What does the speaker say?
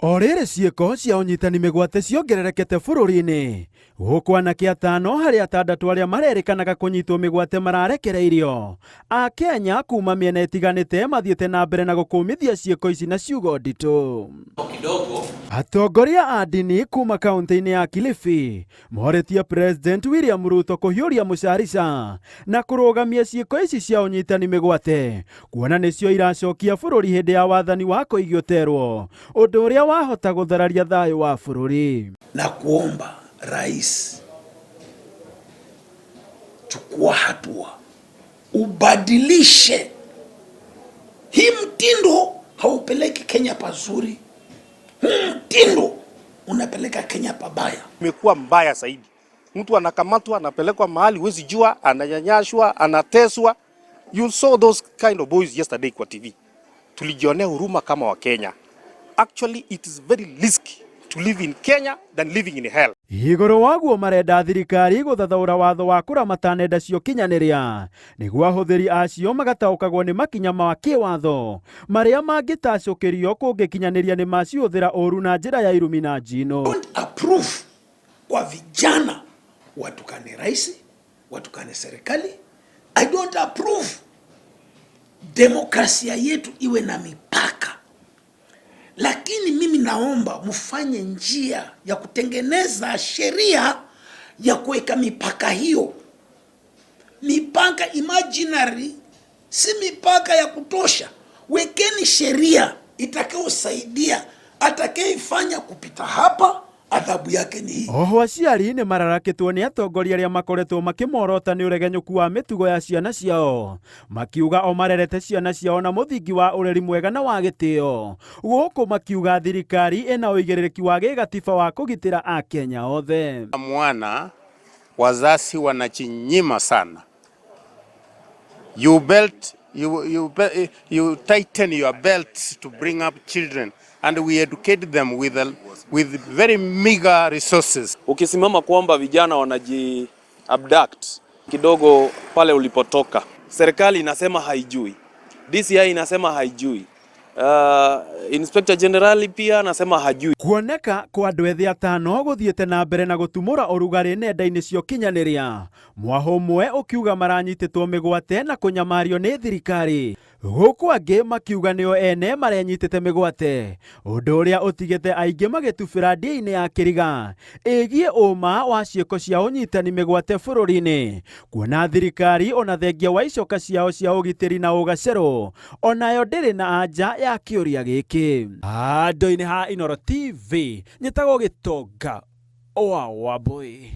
O rĩrĩ ciĩko cia ũnyitani mĩgwate ciongererekete bũrũri-inĩ, gũkũ anake atano harĩ atandatũ arĩa marerĩkanaga kũnyitwo mĩgwate mararekereirio. Akenya kuma mĩena ĩtiganĩte mathiĩte na mbere na gũkũmithia ciĩko ici na ciugo nditũ. Atongoria a ndini kuma kaunti-inĩ ya Kilifi morĩtie President William Ruto kũhiũria mũcarica na kũrũgamia ciĩko ici cia ũnyitani mĩgwate kuona nĩcio iracokia bũrũri hĩndĩ ya wathani wa kũigio terwo, ũndũ ũrĩa wahota gũthararia thayũ wa bũrũri. Na kuomba rais, chukua hatua ubadilishe hii mtindo, haupeleki Kenya pazuri. Huu mtindo unapeleka Kenya pabaya. Imekuwa mbaya zaidi. Mtu anakamatwa, anapelekwa mahali huwezi jua, ananyanyashwa, anateswa. You saw those kind of boys yesterday kwa TV. Tulijionea huruma kama Wakenya. Actually, it is very risky to live in Kenya than living in hell. Igũrũ waguo marenda thirikari gũthathaũra watho wa kũramata nenda cia ũkinyanĩria nĩguo ahũthĩri acio magataũkagwo nĩ makinya ma kĩwatho marĩa mangĩtacũkĩrio kũngĩkinyanĩria nĩ macihũthĩra ũru na njĩra ya irumi na njino. Don't approve kwa vijana watukane rais, watukane serikali. I don't approve. Demokrasia yetu iwe na mipaka, lakini mimi naomba mfanye njia ya kutengeneza sheria ya kuweka mipaka hiyo. Mipaka imaginary si mipaka ya kutosha. Wekeni sheria itakayosaidia atakayefanya kupita hapa adhabu yake ni hii. Oho aciari nĩ mararakĩtwo nĩ atongoria arĩa makoretwo makĩmorota nĩ ũregenyũku wa mĩtugo ya ciana ciao, makiuga o marerete ciana ciao na mũthingi wa ũreri mwega na wa gĩtĩo, gũkũ makiuga thirikari ĩna ũigĩrĩrĩki wa gĩgatiba wa kũgitĩra Akenya othe. Mwana wazazi wanajinyima sana. You belt, you, you, be- you tighten your belt to bring up children and we educate them with very meager resources. Ukisimama kwamba vijana wanaji abduct kidogo pale ulipotoka, serikali inasema haijui, DCI inasema haijui, Inspector General pia anasema hajui. Kuoneka kwa andũ ethĩ atano gũthiĩte na mbere na gũtumũra ũrugarĩ nenda-inĩ cia ũkinyanĩria, mwaho ũmwe ũkiuga maranyitĩtwo mĩgwate na kũnyamario nĩ thirikari, gũkũ angĩ makiuga nĩo ene marenyitĩte mĩgwate, ũndũ ũrĩa ũtigĩte aingĩ magĩtubĩra ndia-inĩ ya kĩriga ĩgiĩ ũma wa ciĩko cia ũnyitani mĩgwate bũrũri-inĩ, kuona thirikari ona thengia wa icoka ciao cia ũgitĩri na ũgacerũ onayo ndĩrĩ na anja ya kĩũria gĩkĩ. Handũ-inĩ ha Inooro TV, nyĩtagwo Gĩtonga wa Wambui.